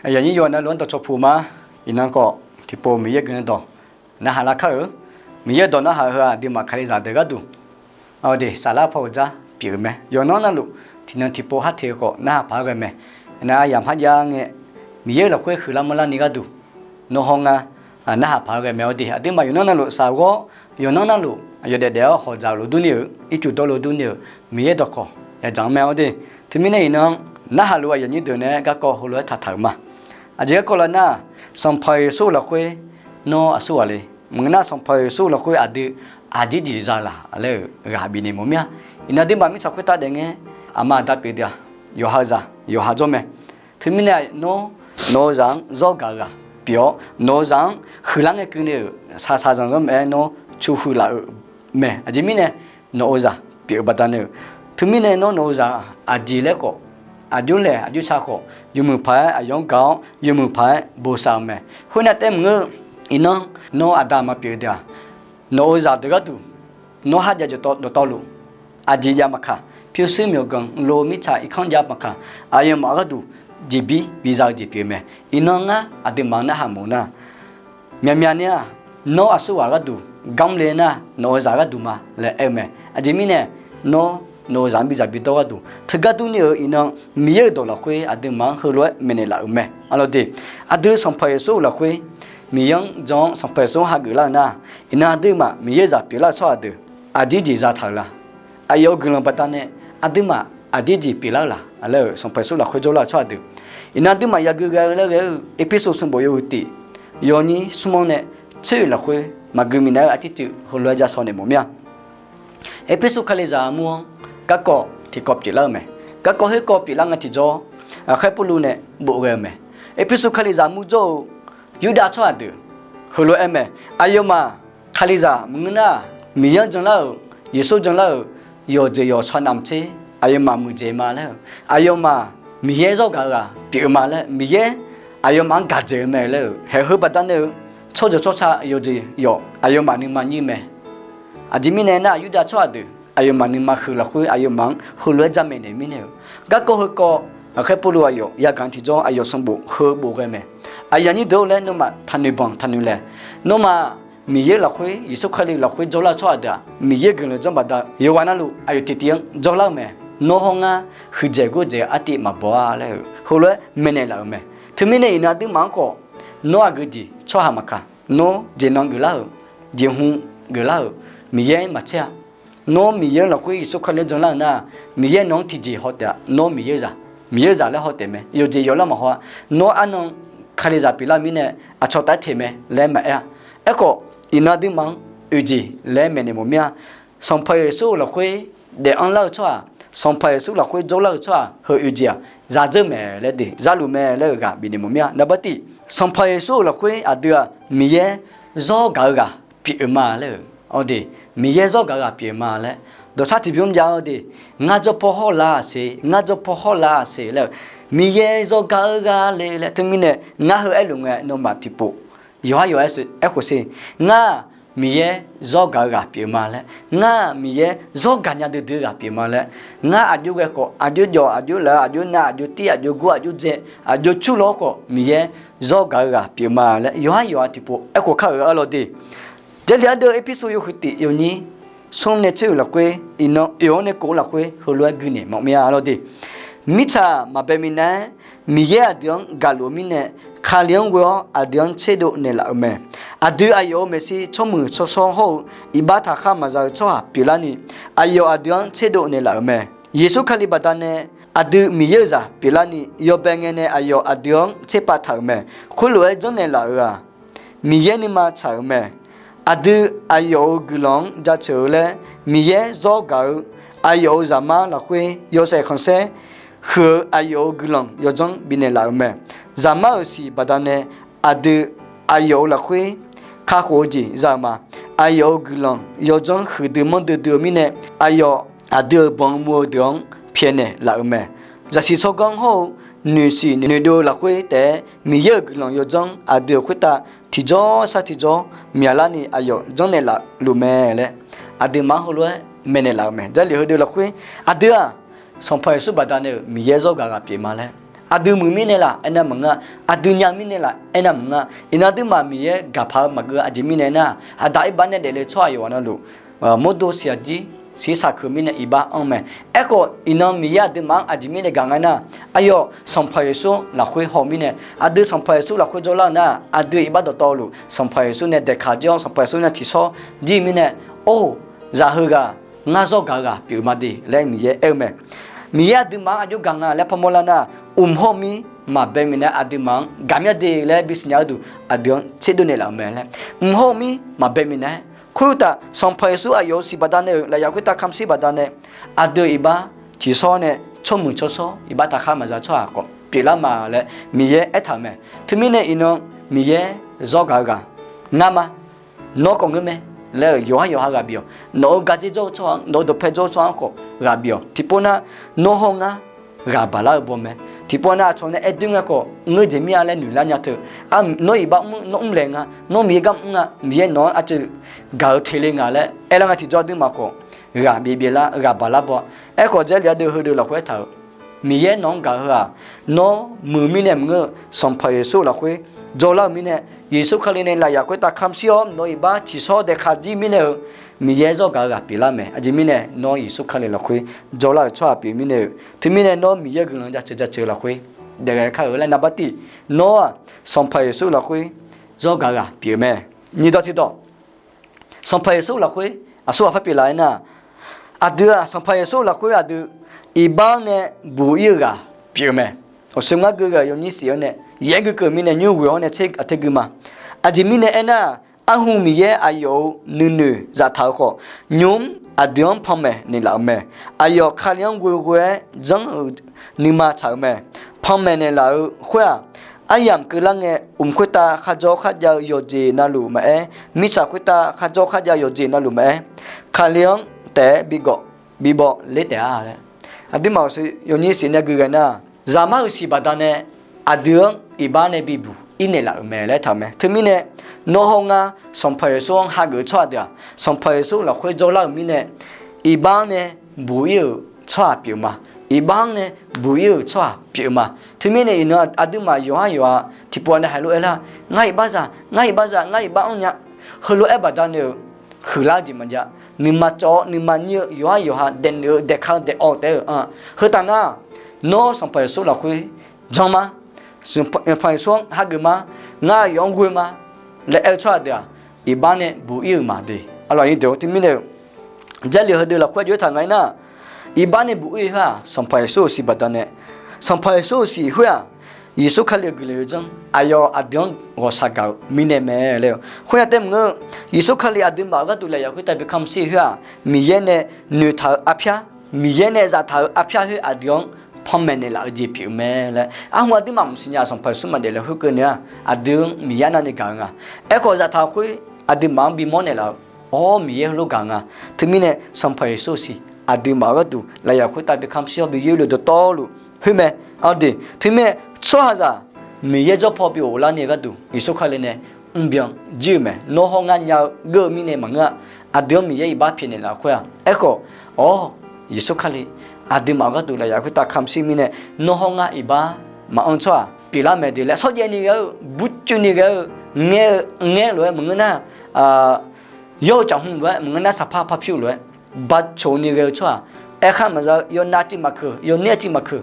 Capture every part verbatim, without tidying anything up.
Aqyuif aqnyir yawqha navluf-anr dawqcawq puq ma. Iqnan khawf tiqpov Miqyaer guiqlanq dawq narhaq lar kar-euq. Miqyaer-euq dawq narhaq-eu heu aqduimaf Kalizaq deuq gharduq, aqdui saflar paw-eu dzar pyeuf-eu mae. Yawqnan navluf tiqnan tiqpov har te-eu khawf narhaq paq-aer ghae mae. Nar aqyamq parjav ngae, Miqyaer-euq lafkhoer huiqlar manrlar ni gharduq, nawr hawr ngar narhaq paq-aer ghae mae. Awr de, aqduimaf yawqnan navluf safghawr, yawqnan navluf aqyawf daefdaef-awr hawqdzaq-eu lof dur ni-euq, ircuf dawr lof dur ni-euq Miqyaer dawqkawq yadzaq-anr mae. Awr de, teumirnae iqnan narhaq luf aqyuif aqnyir deuq nae garkawv heulof-aer taqtaq-euq ma. Aqjeq garkawv lar nar, Sanqpaq Yeqsur-euq lafkhoer nawr aqsurghaq le. Maqngeur nar, Sanqpaq Yeqsur-euq lafkhoer aqdui aqdir jeq za laq laer-euq ghaq bifnaeq mawf mir-a. Iqnan aqduimaf mirtsaq khoertav daef ngae, aqma aqda pyeuf deuq-aq, yawqha-eu zaq yawqha jawr mae. Teumirnae nawr, nawq-eu zaq-anr zawr gaq-eu ghaq pyeuf-awr, nawq-eu zaq-anr huiqlar ngae keuvni-euq shaqshaq zanqzanr maqaer nawr cu huiq laf-eu mae. Aqjeq mirnae nawq-eu zaq pyeuf-eu baqdanae-euq. Teumirnae nawr nawq-eu zaq aqjeq laer khawf, aqjox laeq aqjox ca khawf, yawmuiq paq-aer aqyawf-anr gaq-awr, yawmuiq paq-aer bosav-eu mae. Khoernav taef maqngeur, iqnan nawr aqda aqma pyeuf-eu deuq-aq, nawq-eu zaq deuq gharduq, nawr kharjav jawqtawvluf, aqjeq jav maqkaq, pyurshuir myawqganq lo mirtsaq irkanr jav maqkaq, aqyawfmaf gharduq jeqbir biza-eu jeq pyeuf mae. Iqnan ngar aqduimaf-anr narhaq mawf nar, myaqmyaq ni-aq, nawr aqsurghaq gharduq gamr le nar, nawq-eu zaq gharduq ma laer aer-eu mae. Aqjeq mirnae nawr nawq-eu zaq-anr bidzaq bidawr gharduq, teugar durni-euq iqnan Miqyaer-euq dawq lafkhoer aqduimaf-anr heulof-aer maeqnaeq laf-euq mae. Arlawr de, aqdui Sanqpaq Yeqsur-euq lafkhoer Miqyaer-anr jan-awr Sanqpaq Yeqsur-anr hageuf lar-eu nar, iqnan aqduimaf Miqyaer zaq pyeuflar-eu tsawrhaq deuq aqdir jeq za taq-euq la? Aqyawf-euq guiqlanq baqdanae aqduimaf aqdir jeq pyeuflar-eu la laer-euq Sanqpaq Yeqsur lafkhoer jawrlar-eu tsawrhaq deuq, iqnan aqduimaf yagui ghae-eu laer ghae-eu Erpersu sanqbof yawhuiq tiq yawnyir smr-anr nae tser-euq lafkhoer maqgui minav-eu artirtuiv heulof-aer ja saw naeq mawf mir-a. Erpersu Kalizaq armur-anr garkawv tiqkawv pyeuflar-eu mae. Garkawv khoerkawv pyeuflar nga tiqjawr, ghaqkhaer Pawrluv nae bof ghae-eu mae. Erpersu Kalizaq armur jawr-eu Yurdav tsawrhaq deuq heulof-aer mae. Aqyawfmaf Kalizaq maqngeur nar, Miqyaer-anr janlar-euq, Yeqsur janlar-euq yawqjeq yawqtawq navmaqtser aqyawfmaf muiqdzaeq ma laer-eu, aqyawfmaf Miqyaer zawr gaq-eu ghaq pyeuf-eu ma laer, Miqyaer aqyawfmaf-anr gaq dzaeq-eu mae laer-eu, haeq heu baqdanae-eu tsawrjeuq tsawrca yawqjeq yawq aqyawfmaf nuima nyir mae. Aqjeq mirnae nar, Yurdav tsawrhaq deuq aqyawfmaf nuima huiq lafkhoer aqyawfmaf-anr heulof-aer jamaeq naeq mirnae-eu, garkawv heukawv ghaqkhaer Pawrluv aqyawf yagaq tiqjawr aqyawf sanqbof heu bof ghae mae. Aqyuif aqnyir deuq-or laer nawmaf taqnoeq banq taqnoeq laeq. Nawmaf Miqyaer lafkhoer, Yeqsur Kali lafkhoer jawrlar-eu tsawrhaq deuq-aq, Miqyaer guiqlanq janr baqda yawqghaq navluf aqyawf tiqtiv-anr jawrlar-eu mae. Nawr hawr ngar huiqdzaeq gordzaeq-eu artiv maqbaw-a laer-eu heulof-aer maeqnaeq laf-euq mae. Teumirnae iqnan aqduimaf-anr khawf, nawr aqgeu jeq tsawrhaq maqkaq, nawr jeq nan geuflar-euq, jeqhu geuflar-euq Miqyaer maqtser-a. Nawr Miqyaer lafkhoer Yeqsur Kali-anr janlar-eu nar, Miqyaer nawq-anr tiqjeq haw taef-a. Nawr Miqyaer zaq, Miqyaer zaq laer haw taef mae. Yawqjeq yawqlar maqhaw-a. Nawr arnan Kalizaq pyeuflar-eu mirnae aqcawq taf-aer teq mae laer maqaer-a. Aerkhawf, iqnan aqduimaf-anr oeq jeq laer maeqnaeq mawf mir-a. Sanqpaq Yeqsur-euq lafkhoer daef anrlar-eu tsawrhaq, Sanqpaq Yeqsur lafkhoer jawrlar-eu tsawrhaq heu oeq jeq-aq, zadzeur mae laer de, zaluf mae laer-eu ghaq bifnaeq mawf mir-a. Naqbar tif, Sanqpaq Yeqsur-euq lafkhoer aqdui-aq Miqyaer zawr gaq-eu ghaq pyeuf-eu ma laer-eu, awr de, Miqyaer zawr gaq-eu ghaq pyeuf-eu ma laer dawqtsar tiqbymr jav-awr de, ngar jawr paw hawr la-aq siq, ngar jawr paw hawr la-aq siq laer-eu, Miqyaer zawr gaq-eu ghaq le laer. Teumirnae ngar heu aerluf ngae nawmaf tiqpov yawqhar yawqha aerkhof siq, ngar Miqyaer zawr gaq-eu ghaq pyeuf-eu ma laer, ngar Miqyaer zawr gaqnya duidui-eu ghaq pyeuf-eu ma laer, ngar aqjox ghae khawf, aqjox jawf, aqjox laf, aqjox nav, aqjox tir, aqjox gur, aqjox dzae, aqjox cur law khawf, Miqyaer zawr gaq-eu ghaq pyeuf-eu ma laer yawqhar yawqha tiqpov aerkhof kar-euq arlawr de. Jarlif ardeuv Erpersu yawhuiq tiq yawnyir smr nae tser-euq lafkhoer, iqnan oeq-anr nae kof-eu lafkhoer heulof-aer guinaeq mawf mir-a arlawr de. Mirtsaq maqbae minav-aer Miqyaer aqdui-anr gaqluf-eu mirnae, Kali-anr ghoe-awr aqdui-anr tserdov naeqlaf-euq mae. Aqdui aqyawf-euq maeqshi tsawrmuiq tsawrshawr hawr-eu iqbax taqkhar maqza-eu tsawrhaq pyeuflarni, aqyawf aqdui-anr tserdov naeqlaf-euq mae. Yeqsur Kali baqdanae aqdui Miqyaer-euq zaq pyeuflarni, yawbae ngae nae aqyawf aqdui-anr tserpav taq-euq mae. Khoerlof-aer janrnaeq laf-euq-aq, Miqyaer nuima tsaq-euq mae. Aqdui aqyawf-euq guiqlanq-anr jaceuq-eu laer Miqyaer zawr gaq-eu aqyawf-euq Zaqmar lafkhoer yawshaef khanqsaer huiq-eu aqyawf-euq guiqlanq yawdzanr bifnaeq laf-euq mae. Zaqmar-euq siq baqdanae aqdui aqyawf-euq lafkhoer kakhof-eu jeq za-eu ma. Aqyawf-euq guiqlanq yawdzanr huiqdui manrdui dui-eu mirnae, aqyawf aqdui-euq banq muv-eu deuq-anr pyaeqnaeq laf-euq mae. Zaqsiq tsawrganr hawr-eu noeqsiq noeqdov-eu lafkhoer taef-aer Miqyaer-euq guiqlanq yawdzanr aqdui-euq khoertav tiqjawr sar tiqjawr myaqlarni aqyawf janrnaeq laf luf mae laer, aqduimaf-anr heulof-aer maeqnaeq laf-euq mae. Jarlif heudeuq lafkhoer aqdui-aq, Sanqpaq Yeqsur baqdanae-euq Miqyaer zawr gaq ghaq pyeuf ma laer, Aqdui muiq mirnae laf aernar maqngeur-a. Aqdui nya mirnae laf aernar maqngeur-a. Iqnan aqduimaf Miqyaer gaqpaq-eu maqgeuv-eu aqjeq mirnae nar, aqdaq iqbax nae daefle tsawrhaq yawqghaq navluf, mawrdo siq aqjir siq saqkeuq mirnae iqbax anr mae. Aerkhawf iqnan Miqyaer aqduimaf-anr aqjeq mirnae gaq nga nar, aqyawf Sanqpaq Yeqsur lafkhoer haw mirnae, aqdui Sanqpaq Yeqsur lafkhoer jawrlar-eu nar, aqdui iqbax dawqtawvluf Sanqpaq Yeqsur nae daeqkaq jir-awr, Sanqpaq Yeqsur nae tiqsawr jir mirnae, or, zaq heughaq ngar zawr gaq-eu ghaq pyeuf ma de laer Miqyaer aer-eu mae. Miqyaer aqduimaf-anr aqjox gaq nga laer parmawr lar nar, mq hawr-eu mir maqbae minav-aer aqduimaf-anr gaq mya de laer bisiqnya-eu duq aqdui-anr tserdov naeqlaf-eu mae laer. Mq hawr-eu mir maqbae minav-aer, khoeruqtaf Sanqpaq Yeqsur aqyawf-euq siq baqdanae-euq lafyaq khoertav kamq shir baqdanae, aqdui-euq iqbax tiqsawr nae tsawrmuiq tsawrshawr iqbax taqkhar maqza tsawrhaq khawf pyeuflar ma laer Miqyaer aertaq-euq mae. Teumirnae iqnan Miqyaer zawr gaq-eu ghaq ngar ma, nawr khawf ngeur mae laer-euq yawqhar yawqha ghaq bif-awq. Nawq-euq gardzer jawr-eu tsawrhaq-anr, nawq-euq dawqpae jawr-eu tsawrhaq-anr khawf ghaq bif-awq. Tiqpov nar nawr hawr ngar ghaq baqlar-eu baw mae. Tiqpov nar aqcawq nae aer doer nga khawf ngeur jeq mir-a laer noeqlar nya teu. Nawr iqbax mr, nawr mrlaeq nga, nawr Miqyaer gar mr nga, Miqyaer nawq-anr aqcawq gaq-eu teq le nga laer aerlar nga tiqjawr aqduimaf khawf ghaq bif biflar ghaq baqlar baw. Aerkhawf Jarlif ardeuv heudeuq lafkhoer aertaq-euq, Miqyaer nawq-anr gaq-eu heu-aq, nawr muiq mirnae maqngeur-eu Sanqpaq Yeqsur lafkhoer jawrlar-eu mirnae, Yeqsur Kali nae lafyaq khoertav kamq shir-awr nawq-euq iqbax tiqsawr daeqkaq jir mirnae-eu Miqyaer zawr gaq-eu ghaq pyeuflar mae. Aqjeq mirnae nawr Yeqsur Kali lafkhoer jawrlar-euq tsawrhaq pyeuf mirnae-eu, teumirnae nawr Miqyaer-euq guiqlanq jaceuq jaceuq-eu lafkhoer daef ghae kar-euq laer naqbar tif, nawr-aq Sanqpaq Yeqsur lafkhoer zawr gaq-eu ghaq pyeuf-eu mae. Nyiq dawq tiqdawq, Sanqpaq Yeqsur lafkhoer aqsurghaq par pyeuflaf-aer nar, aqdui-aq Sanqpaq Yeqsur lafkhoer aqdui iqbax-anr nae buq ir-eu ghaq pyeuf-eu mae. Awqsur ngar gui ghae yawnyir siq-awr nae yaer gui keuv mirnae nymr ghoe-awr nae tser aqter gui ma. Aqjeq mirnae aernar, arhu Miqyaer aqyawf-euq nuinoeq zaftaq-eu khawf, nymq-mr aqdui-anr panmaeq naeqlaf-euq mae. Aqyawf Kali-anr ghoeghoe-aer janr-euq nuima tsaq-euq mae. Panmaeq naeqlaf-eu khoer-aq, aryamq keuvlar ngae, mq khoertav kharjawr kharjav-eu yawqjeq navluf maqaer, mirtsaq khoertav kharjawr kharjav-eu yawqjeq navluf maqaer, Kali-anr taef-aer bigawf bibawv ler taef-a laer. Aqduimaf awqsur yawnyir siq nae gui ghae nar, Zaqmar-euq siq baqdanae aqdui-anr iqbax nae bibuq ir naeqlaf-euq mae laer taq-eu mae. Teumirnae nawr hawr ngar Sanqpaq Yeqsur-anr hageuf-eu tsawrhaq deuq-aq, Sanqpaq Yeqsur lafkhoer jawrlar-euq mirnae iqbax-anr nae buq ir-euq tsawrhaq pyeuf ma. Iqbax-anr nae buq ir-euq tsawrhaq pyeuf ma. Teumirnae iqnan aqduimaf yawqhar yawqha tiqpov nae haiq lof-aer lar, ngar iqbaxzaq, ngar iqbaxzaq, ngar iqbax-anr nya, heulof-aer baqdanae-euq huiqlar-eu jeq maqjav. Nuima cawv-awr nuima nyir-eu yawqhar yawqha daefnoeq-eu daefka-eu daefawv taef-aer-eu-a. Heu taf nar, nawr Sanqpaq Yeqsur lafkhoer janr ma, Sanqpaq Yeqsur-anr hageuf ma, ngar aqyawf-anr ghoe ma laer aer-eu tsawrhaq deuq-aq, iqbax nae buq ir-euq maqde. Aqlawq aqnyir deuq-or, teumirnae-eu Jarlif heudeuq lafkhoer aqjox-aer taq nga-aer nar, iqbax nae buq ir-eu khoer-aq Sanqpaq Yeqsur-euq siq baqdanae, Sanqpaq Yeqsur-euq siq khoer-aq, Yeqsur Kali-euq guiqlanq yawdzanr aqyawf aqdui-anr ghawqshaq gaq-euq mirnae mae laer-eu. Khoer-aq taef maqngeur, Yeqsur Kali aqduimaf-euq gharduq lafyaq khoertav bi kamq shir khoer-aq, Miqyaer nae noeqtaq-eu arpyar, Miqyaer nae zaftaq-eu arpyar khoer aqdui-anr panmaeq naeqlaf-eu jeq pyeuf-eu mae laer. Arhu aqduimaf maqsiq nya-aq, Sanqpaq Yeqsur maqdaef lef khoerkeuvni-aq, aqdui-anr Miqyaer nar nae gaq-eu nga. Aerkhawf zaftaq-eu khoer aqduimaf-anr bimawr naeqlaf-eu, awr Miqyaer heulof gaq nga. Teumirnae Sanqpaq Yeqsur-euq siq aqduimaf-euq gharduq lafyaq khoertav bi kamq shir-awr bi yoerluf dawqtawvluf khoer mae. Aqdui teumirnae tsawrhaqzaq Miqyaer jawr paw bi ghoflar ni-eu gharduq Yeqsur Kali nae mrbyan jir-euq mae. Nawr hawr ngar nya-eu geur-eu mirnae maqngeur-a. Aqdui-anr Miqyaer iqbax pyaeqnaeq laf-eu khoer-aq, aerkhawf, awr, Yeqsur Kali aqduimaf-euq gharduq lafyaq khoertav kamq shir mirnae, nawr hawr ngar iqbax maqanr tsawrhaq pyeuflar mae de laer shawrjaev ni ghae-eu, burcuv ni ghae-eu, ngaer-eu ngaer lof-aer maqngeur nar, yawr-eu caqhmq lof-aer maqngeur nar, saqpar par pyur lof-aer bacoq ni ghae-eu tsawrhaq, aerkhar maqza-eu yawnav civ maqkeuq, yawner civ maqkeuq,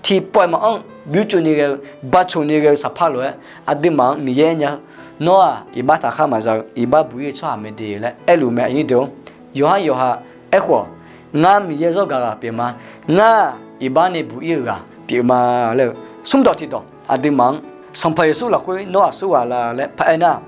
tiqpawf-iq maqanr, burcuv ni ghae-eu, bacoq ni ghae-eu saqpar lof-aer aqduimaf-anr Miqyaer nya-eu, nawr-aq iqbax taqkhar maqza-eu iqbax buq ir-eu tsawrhaq mae de laer aerluf mae. Aqnyir deuq-or, yawqhar yawqha aerkhawf, ngar Miqyaer zawr gaq ghaq pyeuf ma. Ngar iqbax nae buq ir-eu ghaq pyeuf ma laer-eu. Smrdawq tiqdawq aqduimaf-anr, Sanqpaq Yeqsur lafkhoer nawr aqsurghaq la laer paraer nar,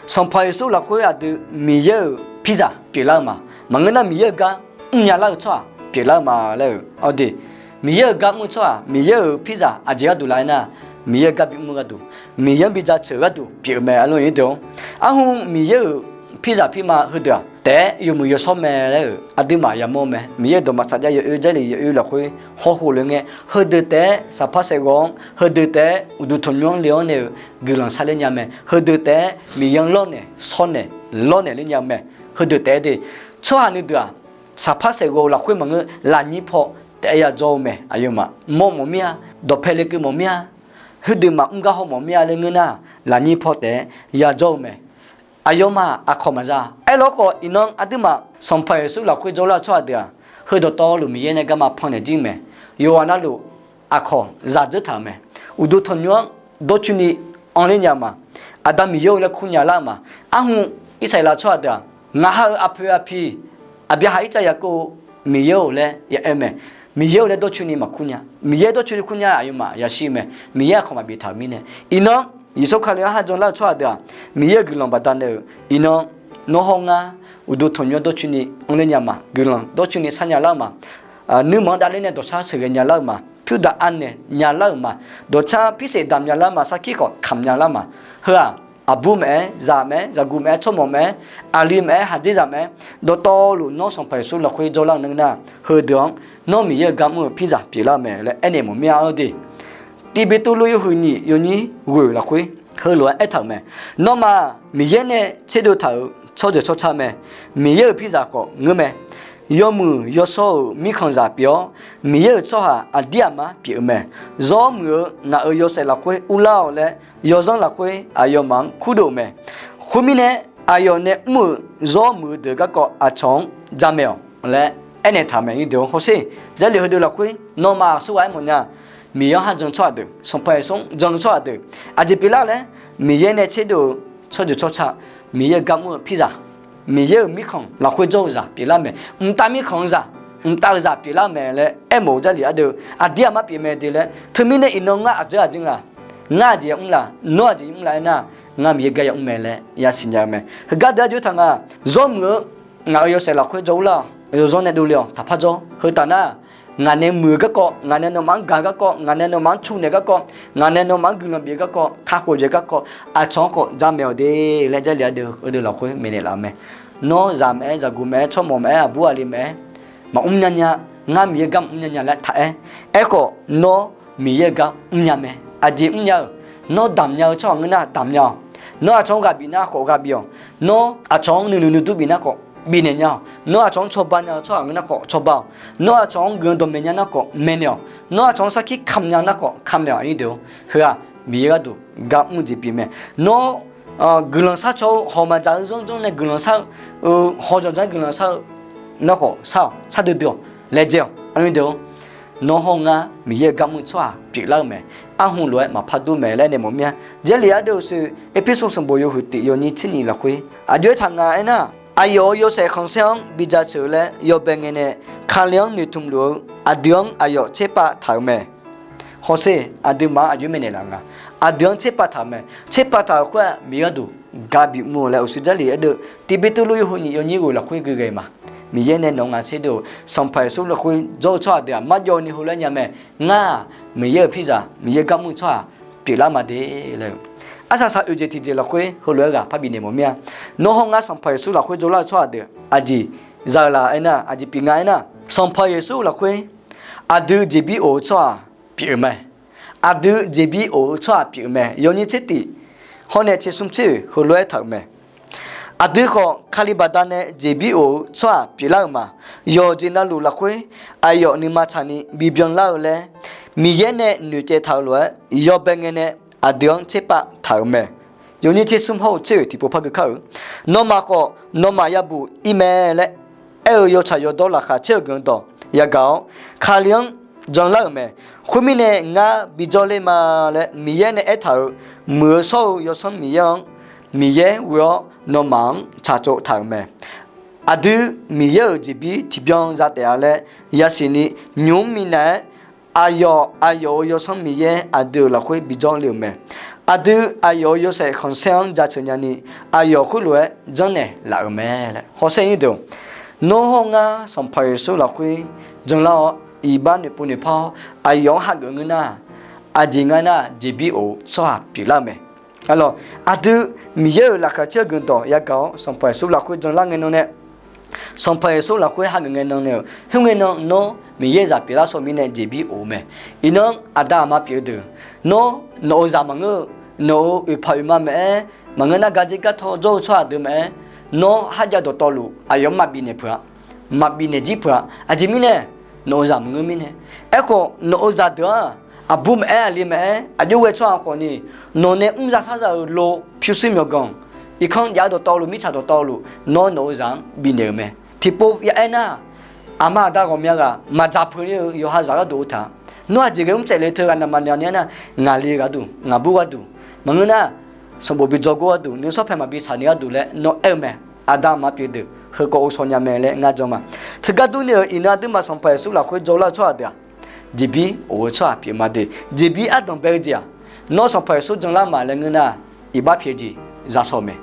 Sanqpaq Yeqsur lafkhoer aqdui Miqyaer-euq pirzaq pyeuflar-eu ma. Maqngeur nar Miqyaer-euq gar mrnya lar-eu tsawrhaq pyeuflar-eu ma laer-eu. Awq de, Miqyaer-euq gar mr-eu tsawrhaq, Miqyaer-euq pirzaq aqjeq gharduq la-aer nar, Miqyaer-euq gar bimr-eu gharduq, Miqyaer-anr bi jaceuq-eu gharduq pyeuf-eu mae. Aqlawq aqnyir deuq-or, arhu Miqyaer-euq pirzaq pirma heudeuq-aq taef-aer yawmuiq yawshawr mae laer-eu aqduimaf yamawr-eu mae. Miqyaer-euq dawqma tsaqjav yawoer Jarlif yawoer lafkhoer hawkhof lof ngae, heudeuq taef-aer saqpar saeqghawv-anr, heudeuq taef-aer uqduq tanqnymr-anr le-awr nae-euq guiqlanq sarler nya mae. Heudeuq taef-aer Miqyaer-anr lawrnaeq shawrnaeq lawrnaeq ler nya-eu mae. Heudeuq taef-aer de, tsawrhaq nuideuq-aq, saqpar saeqghawv-euq lafkhoer maqngeur, lafnyir paw taef-aer yadzawr-eu mae. Aqyawfmaf mawrmawf mir-a, dawqpae lekeuv mawf mir-a, heudeuq maqmr gar haw mawf mir-a laer ngeur nar, lafnyir paw taef-aer yajawr-eu mae. Aqyawfmaf aqkawq maqza. Aerlawkhawf iqnan aqduimaf Sanqpaq Yeqsur lafkhoer jawrlar-eu tsawrhaq deuq-aq, heu dawqtawvluf Miqyaer nae garma pannaeq jir-eu mae. Yawqghaq navluf aqkawq zaqdzeur taq-euq mae. Uqduq tanqnymr-anr dawrcoeni anrler nya-eu ma. Aqda Miqyaer-eu laer kur nya lar-eu ma. Arhu Irsaqleqlav tsawrhaq deuq-aq, ngaq ha-euq aqpoeq aqpiq Aqbyaqhaq, Irtsav, Yaqkov-eu Miqyaer-or laer ya aer mae. Miqyaer-or laer dawrcoeni maqkur nya. Miqyaer dawrcoeni kur nya aqyawfmaf yashir-eu mae. Miqyaer aqkawq maqbif taq-euq mirnae. Iqnan Yeqsur Kali-anr har janlar-eu tsawrhaq deuq-aq, Miqyaer-euq guiqlanq baqdanae-euq iqnan, nawr hawr ngar uqduq tanqnymr-anr dawrcoeni anrler nya ma. Guiqlanq dawrcoeni sharnya lar-eu ma. Nuirmanq-anr davler nae dawqshar sheuqghae nya lar-eu ma. Pyurdaq anaeq nya lar-euq ma. Dawqshar pirseq damq nya lar ma. Sarkir khawf kamq nya lar ma. Heu-aq, aqbur maqaer, zaq maqaer, zaqguq maqaer, tsawrmawq maqaer, aqli maqaer, haqdzerzaq maqaer, dawqtawvluf nawr Sanqpaq Yeqsur lafkhoer jawrlar-eu nar, heudeuq-anr nawr Miqyaer-euq gar mr-eu pirzaq pyeuflar-eu mae laer aernaeq mawf mir-a. Aqdui, Tiqbeqtuvluv yawhuiq nyiq yawnyir ghoeq lafkhoer heulof-aer aertaq-euq mae. Nawmaf Miqyaer nae tserdov taq-euq tsawrjeuq tsawrca mae. Miqyaer-euq pirzaq khawf ngeur mae. Yawmuiq yawshawr-euq mirkhanqzaq pyeuf-awr, Miqyaer-euq tsawrhaq aqdir aqmar pyeuf-eu mae. Zawr muiq-eu ngaq-euq yawshaef lafkhoer urlar-awq laer, yawzanr lafkhoer aqyawfmaf-anr kurdov-euq mae. Khoermirnae, aqyawf nae mr-euq zawr muiq-eu deuq garkawv aqcawq-anr jamaeq-awq laer aernaeq taq-euq mae. Hawsher, Jarlif heudeuq lafkhoer nawmaf aqsurghaq aermawf nya. Miqyaer-anr har jan tsawrhaq deuq, Sanqpaq Yeqsur-anr jan tsawrhaq deuq, aqjeq pyeuflar laer, Miqyaer nae tserdov-eu tsawrjeuq tsawrca, Miqyaer-euq gar mr-eu pirzaq, Miqyaer-euq mirkhanq lafkhoer jawr-eu zaq pyeuflar mae. Mqtav mirkhanq-eu zaq, mqtav-euq zaq pyeuflar mae laer aermawf-eu Jarlif ardeuv, aqdir aqmar pyeuf mae de laer. Teumirnae iqnan ngar aqdzeur aqjir la? Ngar aqjeq yamr la? Nawr aqjeq yamr la aernar, ngar Miqyaer gar yamr mae laer yasiq nya-eu mae. Heugar deuq ardeuv taq nga, zawr muiq-eu ngaq-euq yawshaef lafkhoer jawr urlar-awq. Yawzanr nae dovle-awq, taqpar jawr. Heu taf nar, ngaq nae muiq-eu garkawv, ngaq nae nawmaf-anr gaq-eu garkawv, ngaq nae nawmaf-anr cu naeq garkawv, ngaq nae nawmaf-anr guiqlanq bif-eu garkawv, kakhof dzaeq garkawv, aqcawq-anr khawf jamaeq-awq de laer Jarlif ardeuv heudeuq lafkhoer maeqnaeq laf-eu mae. Nawr zaq maqaer, zaqguq maqaer, tsawrmawq maqaer, aqbur aqli maqaer, maqmr nya nya, ngar Miqyaer gar maqmr nya nya laer taq-aer. Aerkhawf nawr Miqyaer-euq gar mrnya mae. Aqjeq mrnya-euq, nawr damq nya-eu tsawrhaq ngeur nar damq nya-awq. Nawr aqcawq-anr ghaq bif nar khawf ghaq bif-awq. Nawr aqcawq-anr nuinoeq nuidur bif nar khawf bifnaeq nya-awq. Nawr aqcawq-anr cawba nya-eu tsawrhaq ngeur nar khawf cawba-awq. Nawr aqcawq-anr guiqlanq dawqmaeq nya nar khawf maeqnaeq-awq. Nawr aqcawq-anr sarkir kamq nya nar khawf kamq naeq-awq. Heu-aq Miqyaer gharduq gar mr-eu jeq pyeuf mae. Nawr guiqlanq shar caw-eu hawq maqdzaq-eu zanr janr nae guiqlanq shar-eu, hawq janq janr guiqlanq shar-eu nar khawf shar-awq, shar duidui-awq, laejae-awq. Nawr hawr ngar Miqyaer-euq gar mr-eu tsawrhaq pyeuflar-eu mae. Arhu lof-aer maqpar dur mae laer nae mawf mir-a. Jarlif ardeuv uqshoe, Erpersu sanqbof yawhuiq tiq yawnyir tser nyiq lafkhoer aqjox-aer taq nga aernar, aqyawf-euq yawshaef khanqsaer-anr bi jaceuq laer yawbae ngae nae Kali-anr noeqtmq luf-eu aqdui-anr aqyawf tserpav taq-euq mae. Hawsher, aqduimaf-anr aqjox maeqnaeq laf nga. Aqdui-anr tserpav taq-euq mae. Tserpav taq-euq khoer-aq Miqyaer gharduq gar bimr-eu laer uqshoe Jarlif ardeuv Tiqbeqtuvluv yawhuiq nyiq yawnyir ghoeq lafkhoer gui ghae ma. Miqyaer nae nawq-eu ngaq tserdov-euq Sanqpaq Yeqsur lafkhoer jawr-eu tsawrhaq deuq-aq marjawv ni heulof-aer nya mae. Ngar-aq Miqyaer-euq pirzaq, Miqyaer gar mr-eu tsawrhaq pyeuflar ma de laer-eu. Arsaq saq oeq jeq tiqjeq lafkhoer heulof-aer ghaq parbif naeq mawf mir-a. Nawr hawr ngar Sanqpaq Yeqsur lafkhoer jawrlar-eu tsawrhaq deuq aqjeq za-eu la aernar, aqjeq pyeuf nga aernar, Sanqpaq Yeqsur lafkhoer aqdui jeqbir of-eu tsawrhaq pyeuf-eu mae. Aqdui jeqbir of-eu tsawrhaq pyeuf-eu mae. Yawnyir tser tif hawr nae tser smr tser oeq heulof-aer taq-euq mae. Aqdui khawf Kali baqdanae jeqbir of-eu tsawrhaq pyeuflar-euq ma. Yawqjeq navluf lafkhoer aqyawf nuima tsaqni bibyan lar-eu laer Miqyaer nae noeqcaev taq-euq lof-aer yawbae ngae nae aqdui-anr tserpav taq-euq mae. Yawnyir tser smr hawr-eu tser oeq tiqpov par gui kar-euq. Nawmaf khawf nawmaf yabuq ir mae laer aer-eu yawtsaq yawdawr laqkhaq caer-eu guiqlanq dawq yagaq-awr, Kali-anr janlar-euq mae. Khoermirnae ngar bijawr ler ma laer Miqyaer nae aertaq-euq muiq-eu shawr-eu Yawsanr Miqyaer-anr Miqyaer ghoe-awr nawmaf-anr tsaqtsov taq-euq mae. Aqdui Miqyaer-euq jeqbir tiqbyan za taef-a laer yasiq ni nymq mr minav-aer, aqyawf aqyawf-euq Yawsanr Miqyaer aqdui-euq lafkhoer bijawr le-euq mae. Aqdui aqyawf-euq yawshaef khanqsaer-anr jaceuq nyani aqyawf khoerlof-aer janrnaeq laf-euq mae laer. Hawsher nyir deuq, nawr hawr ngar Sanqpaq Yeqsur lafkhoer janlar-awr iqbax noeqpov noeqpar-awr aqyawf-anr hageuf ngeur nar, aqjeq nga nar jeqbir of-eu tsawrhaq pyeuflar-eu mae. Aqdui Miqyaer-euq laqkhaq caer-eu guiqlanq dawq yagaq-awr Sanqpaq Yeqsur lafkhoer janlar ngae nan nae Sanqpaq Yeqsur lafkhoer hageuf ngae nan nae-euq khoerngae nan nawr Miqyaer zaq pyeuflar shaw mirnae jeqbir of-eu mae. Iqnan aqda aqma pyeuf-eu deuq, nawr nawq-euq zaq maqngeur-eu, nawq-euq oeqpaq oeqma maqaer, maqngeur nar gardzer gartaw jawr-eu tsawrhaq deuq maqaer, nawr kharjav dawqtawvluf aqyawf-anr maqbifnaeq peuq-a, maqbifnaeq jir peuq-a. Aqjeq mirnae, nawq-euq zaq maqngeur mirnae. Aerkhawf nawq-euq zaqdeuq-aq Aqbur maqaer, aqli maqaer, aqjox ghae tsawrhaq khawf ni, nawq nae mr za sar za-euq lo pyurshuir myawqganq, irkanr jav-eu dawqtawvluf, mirtsaq dawqtawvluf, nawr nawq-eu zaq-anr bifnaeq-euq mae. Tiqpov ya aernar, aqma aqda ghawqmya ghaq maqdzaq peuq-ir-eu yawqha zaq gharduq uqtaf, nawr aqjeq ghae mr tsaevle teughaq navmaqnaeq nar, ngaqli gharduq, ngaqbur gharduq, maqngeur nar, sanqbof bijawr gor gharduq, nuisar paeq maqbi tsaq ni gharduq laer nawr aer-eu mae. Aqda aqma pyeuf deuq heukawv ghovshaw nya mae laer ngar jan ma. Teugar durni-euq iqnan aqduimaf Sanqpaq Yeqsur lafkhoer jawrlar-eu tsawrhaq deuq-aq, jeqbir of-eu tsawrhaq pyeuf ma de. Jeqbir ardanq bae-eu jeq-aq, nawr Sanqpaq Yeqsur janlar ma laer ngeur nar, iqbax pyaeq-eu jeq za shaw mae.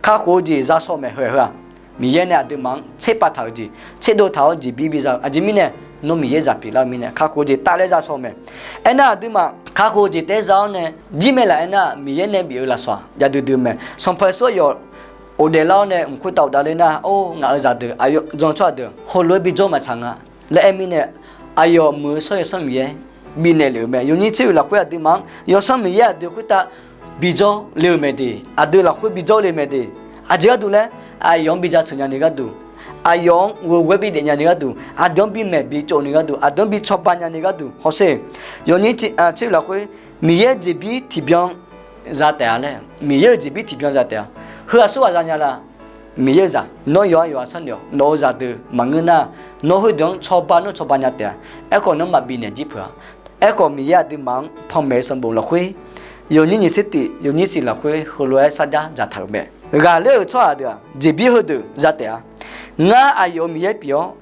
Kakhof-eu jeq za shaw mae. Heu-aq heu-aq, Miqyaer nae aqduimaf-anr tserpav taq-eu jeq, tserdov taq-awr jeqbir biza-eu aqjeq mirnae, nawr Miqyaer zaq pyeuflar-eu mirnae kakhof-eu jeq tavlaer za shaw mae. Aernar aqduimaf kakhof-eu jeq taef-aer za-awr nae jir mae laf aernar, Miqyaer nae bif-eu lafsawq-aq yadui dui mae. Sanqpaq Yeqsur aqyawf of daeflar-awr nae mq khoertav of davler nar, or, ngaq-euq zaqdeuq, aqyawf jan tsawrhaq deuq heulof-aer bijawr maqtsaq nga laer aer mirnae, aqyawf muiq-eu shawr-eu Yawsanr Miqyaer bifnaeq lef-euq mae. Yawnyir tser-euq lafkhoer aqduimaf-anr Yawsanr Miqyaer aqdui khoertav bijawr le-euq mae de. Aqdui lafkhoer bijawr le mae de. Aqjeq gharduq laer, aqyawf-anr bi jaceuq nyani gharduq, aqyawf-anr ghofghoer bidaef nyani gharduq, aqdui-anr bimaeq bitsov ni gharduq, aqdui-anr bi cawba nyani gharduq hawsher. Yawnyir tser-euq lafkhoer, Miqyaer-euq jeqbir tiqbyan za taef-a laer, Miqyaer-euq jeqbir tiqbyan za taef-a. Heu aqsurghaq za nya la? Miqyaer-euq zaq. Nawr yawqha yawqha sharnoeq-awq. Nawq-euq zaqdeuq maqngeur nar, nawr khoerdeuq-anr cawba nawr cawba nya taef-a. Aerkhawf nawr maqbif naeq jir peuq-a. Aerkhawf Miqyaer aqduimaf-anr panmaeq-eu sanqbof lafkhoer, yawnyir nyiq tser tif yawnyir shif lafkhoer heulof-aer sarjax dzaqtaq-euq mae. Ghaqler-euq tsawrhaq deuq-aq, jeqbir heudeuq za taef-a. Ngar aqyawf-euq Miqyaer pyeuf-awr,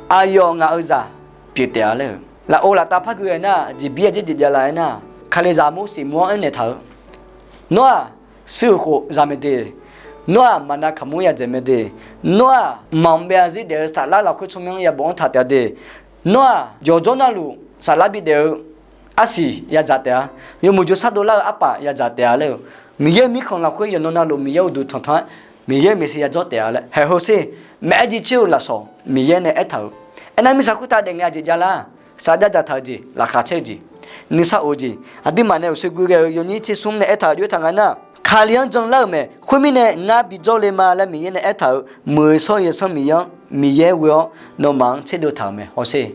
aqyawf ngaq-euq zaq pyeuf taef-a laer-eu. Lafov laftav par gui ghae nar, jeqbir aqjeq jeq javlaf aernar, Kalizaq Morseq mur-anr aernaeq taq-eu, nawr-aq, shuir-euq khof za mae de. Nawr-aq, maqnav kaqmur yadzaeq mae de. Nawr-aq, maqmq bae-a zir daef-eu saflar lafkhoer tsawrmyanr yabof-anr taq taef-a de. Nawr-aq, jawqjawr navluf saflar bidaef-eu arsiq yadzaq taef-a. Yawmuiq jawrshar dovlar-eu arpaf yadzaq taef-a laer-eu. Miqyaer-euq mirkhanq lafkhoer yawqnan navluf Miqyaer uqduq tanqtanq-aer, Miqyaer-euq maeqshi yajawr taef-a laer haeq hawsher. Maqaer jircoer-eu lafsawq Miqyaer nae aertaq-euq. Aernar mirtsaq khoertav daef ngae aqjeq javlar? Sarjax dzaqtaq-eu jeq, laqkhaq caer-eu jeq, nuisar of-eu jeq, aqduimaf nae uqshoe gui ghae-eu yawnyir tser smr nae aertaq-euq jov-aer taq nga nar, Kali-anr janlar-euq mae. Khoermirnae ngar bijawr le ma laer Miqyaer nae aertaq-euq muiq-eu shawr-eu Yawsanr Miqyaer-anr Miqyaer ghoe-awr nawmaf-anr tserdov taq-euq mae hawsher.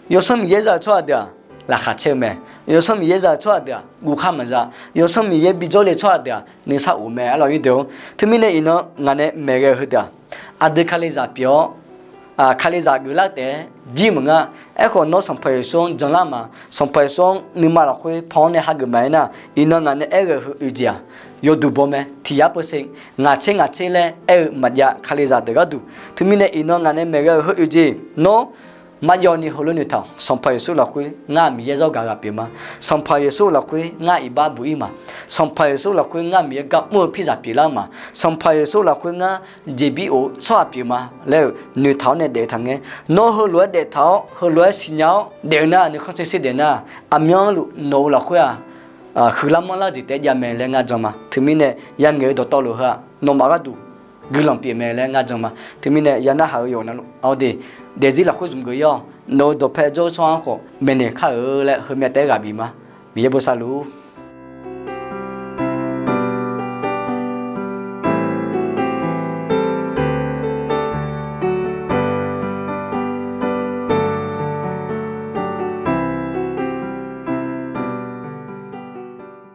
Yawsanr Miqyaer za-eu tsawrhaq deuq-aq laqkhaq caer-eu mae. Yawsanr Miqyaer za-eu tsawrhaq deuq-aq guvkhar maqza. Yawsanr Miqyaer bijawr le tsawrhaq deuq-aq nuisar of-eu mae. Arlawq-eu deuq-or, teumirnae iqnan ngaq nae maeqghae-eu heudeuq-aq, aqdui Kalizaq pyeuf-awr, Kalizaq geuflar taef-aer jir maqnga. Aerkhawf nawr Sanqpaq Yeqsur-anr janlar ma. Sanqpaq Yeqsur-anr nuima lafkhoer pan-awr nae hageuf ma aernar, iqnan ngaq nae aerghae-eu heu oeq jeq-aq, yawduq baw mae. Tiq yar peuseq ngaq tser ngaq tser laer aer-eu maqjav Kalizaq deuq gharduq. Teumirnae iqnan ngaq nae maeqghae-eu heu oeq jeq, nawr maqjawv ni heulof noeqtaq-awq. Sanqpaq Yeqsur lafkhoer ngar Miqyaer zawr gaq ghaq pyeuf ma. Sanqpaq Yeqsur lafkhoer ngar iqbax buq-ir ma. Sanqpaq Yeqsur lafkhoer ngar Miqyaer gar mr-eu pirzaq pyeuflar ma. Sanqpaq Yeqsur lafkhoer ngar jeqbir of-eu tsawrhaq pyeuf ma laer-euq noeqtaq-awr nae daef-eu taqngaer. Nawr heulof-aer daeftaq-awr heulof-aer siqnya-awr daef-eu nar, nuikhanr tser sher daef nar, aqmyanluf nawq-eu lafkhoer-aq, huiqlar manrlar-eu jeq taef-aer jav mae laer ngar jan ma. Teumirnae yangaeq-eu dawqtawvluf heu-aq nawmaf gharduq guiqlanq pyeuf mae laer ngar jan ma. Teumirnae ya narhaq-eu yawqnan-awr de, daefzir lafkhoer zmq geuf-ir-awq. Nawq-eu dawqpae jawr-eu tsawrhaq-anr khawf maeqnaeq kar-euq laer heumya taef-aer ghaq bif ma. Miqyaer bosav luf-ur.